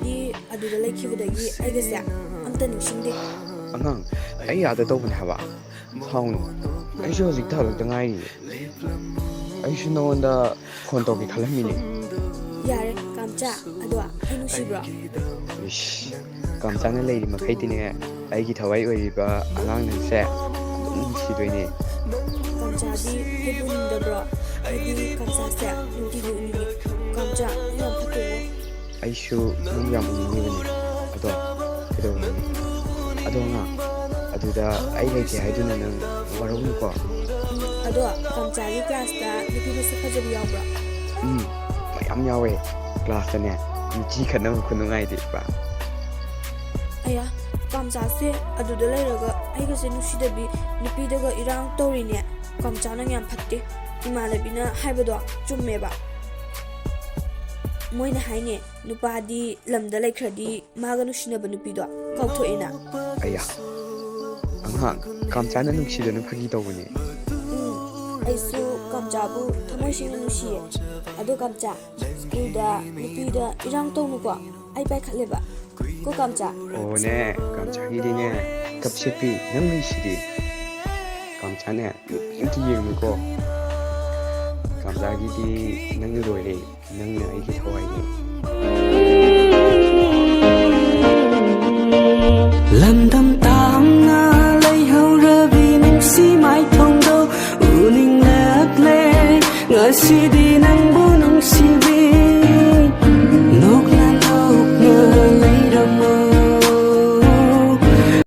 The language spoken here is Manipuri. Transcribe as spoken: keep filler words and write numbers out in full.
ꯗꯤ ꯑꯗꯨꯗ ꯂꯩꯈꯤꯕꯗꯒꯤ ꯑꯩꯒꯁꯦ ꯑꯝꯇ ꯅꯤꯡꯁꯤꯡꯗꯦ꯫ ꯑꯉꯥꯡ, ꯑꯩ ꯑꯥꯗ ꯇꯧꯕꯅꯦ ꯍꯥꯏꯕ꯫ ꯁꯥꯎꯅꯨ꯫ ꯑꯩꯁꯨ ꯍꯧꯖꯤꯛꯇ ꯍꯜꯂꯛꯇ ꯉꯥꯏꯔꯤꯌꯦ꯫ ꯑꯩꯁꯨ ꯅꯉꯣꯟꯗ ꯐꯣꯟ ꯇꯧꯒꯦ ꯈꯜꯂꯝꯃꯤꯅꯦ꯫ ꯌꯥꯔꯦ, ꯀꯥꯝꯆꯥ꯫ ꯑꯗꯣ ꯑꯩ ꯅꯨꯡꯁꯤꯕ꯭ꯔꯣ? ꯏꯁ, ꯀꯥꯝꯆꯥꯅ ꯂꯩꯔꯤ ꯃꯈꯩꯗꯤꯅꯦ, ꯑꯩꯒꯤ ꯊꯋꯥꯏ ꯑꯣꯏꯔꯤꯕ ꯑꯉꯥꯡ ꯅꯪꯁꯦ ꯑꯗꯨꯝ ꯅꯨꯡꯁꯤꯗꯣꯏꯅꯦ꯫ ꯀꯥꯝꯆꯥꯗꯤ ꯑꯩꯕꯨ ꯎꯅꯤꯡꯗꯕ꯭ꯔꯣ? ꯑꯩꯗꯤ ꯀꯥꯝꯆꯥꯁꯦ ꯅꯨꯡꯇꯤꯒꯤ ꯎꯅꯤꯡꯉꯤ꯫ ꯀꯥꯝꯆꯥ, ꯅꯪ ꯌꯥꯝ ꯐꯠꯇꯦꯉꯣ꯫ ꯑꯩꯁꯨ ꯅꯪ ꯌꯥꯝ ꯎꯅꯤꯡꯉꯤꯕꯅꯦ꯫ ꯑꯗꯣ ꯀꯩꯗꯧꯔꯒꯦ? ꯑꯗꯣ ꯑꯉꯥꯡ, ꯑꯗꯨꯗ ꯑꯩ ꯂꯩꯇꯦ ꯍꯥꯏꯗꯨꯅ ꯅꯪ ꯋꯥꯔꯧꯅꯨꯀꯣ꯫ ꯎꯝ, ꯑꯗꯣ ꯀꯥꯝꯆꯥꯒꯤ ꯀ꯭ꯂꯥꯁꯇ ꯅꯨꯄꯤ ꯃꯁꯛ ꯐꯖꯕꯤ ꯌꯥꯎꯕ꯭ꯔꯣ? ꯎꯝ, ꯃꯌꯥꯝ ꯌꯥꯎꯋꯦ꯫ ꯀ꯭ꯂꯥꯁꯇꯅꯦ ꯃꯤꯆꯤ ꯈꯠꯅꯕ ꯈꯨꯅꯨꯡꯉꯥꯏꯗꯤ ꯄꯨꯔꯥ꯫ ꯑꯌꯥ, ꯀꯥꯝꯆꯥꯁꯦ ꯑꯗꯨꯗ ꯂꯩꯔꯒ ꯑꯩꯒꯁꯦ ꯅꯨꯡꯁꯤꯗꯕꯤ ꯅꯨꯄꯤꯗꯒ ꯏꯔꯥꯡ ꯇꯧꯔꯤꯅꯦ꯫ ꯀꯥꯝꯆꯥ, ꯅꯪ ꯌꯥꯝ ꯐꯠꯇꯦ꯫ ꯏꯃꯥꯟꯅꯕꯤꯅ ꯍꯥꯏꯕꯗꯣ ꯆꯨꯝꯃꯦꯕ꯫ ꯃꯣꯏꯅ ꯍꯥꯏꯅꯦ, ꯅꯨꯄꯥꯗꯤ ꯂꯝꯗ ꯂꯩꯈ꯭ꯔꯗꯤ ꯃꯥꯒ ꯅꯨꯡꯁꯤꯅꯕ ꯅꯨꯄꯤꯗꯣ ꯀꯥꯎꯊꯣꯛꯑꯦꯅ꯫ ꯑꯌꯥ, ꯑꯉꯥꯡ, ꯀꯥꯝꯆꯥꯅ ꯅꯨꯡꯁꯤꯗꯅ ꯐꯥꯒꯤ ꯇꯧꯕꯅꯦ꯫ ꯎꯝ, ꯑꯩꯁꯨ ꯀꯥꯝꯆꯥꯕꯨ ꯊꯃꯣꯏ ꯁꯦꯡꯅ ꯅꯨꯡꯁꯤꯌꯦ꯫ ꯑꯗꯣ ꯀꯥꯝꯆꯥ, ꯁ꯭ꯀꯨꯜꯗ ꯅꯨꯄꯤꯗ ꯏꯔꯥꯡ ꯇꯧꯅꯨꯀꯣ, ꯑꯩ ꯄꯥꯏꯈꯠꯂꯦꯕ꯫ ꯀꯣ ꯀꯥꯝꯆꯥ? ꯑꯣꯅꯦ, ꯀꯥꯝꯆꯥꯒꯤꯗꯤꯅꯦ, ꯀꯞꯁꯦꯠꯄꯤ, ꯅꯪ ꯂꯩꯁꯤꯗꯤ꯫ ꯀꯥꯝꯆꯥꯅꯦ, ꯑꯝꯇ ꯌꯦꯡꯉꯨꯀꯣ꯫ ꯀꯥꯝꯆꯥꯒꯤꯗꯤ ꯅꯪꯅ ꯂꯣꯏꯔꯦ, ꯅꯪꯅ ꯑꯩꯒꯤ ꯊꯋꯥꯏꯅꯤ꯫ ꯂꯝꯗꯝ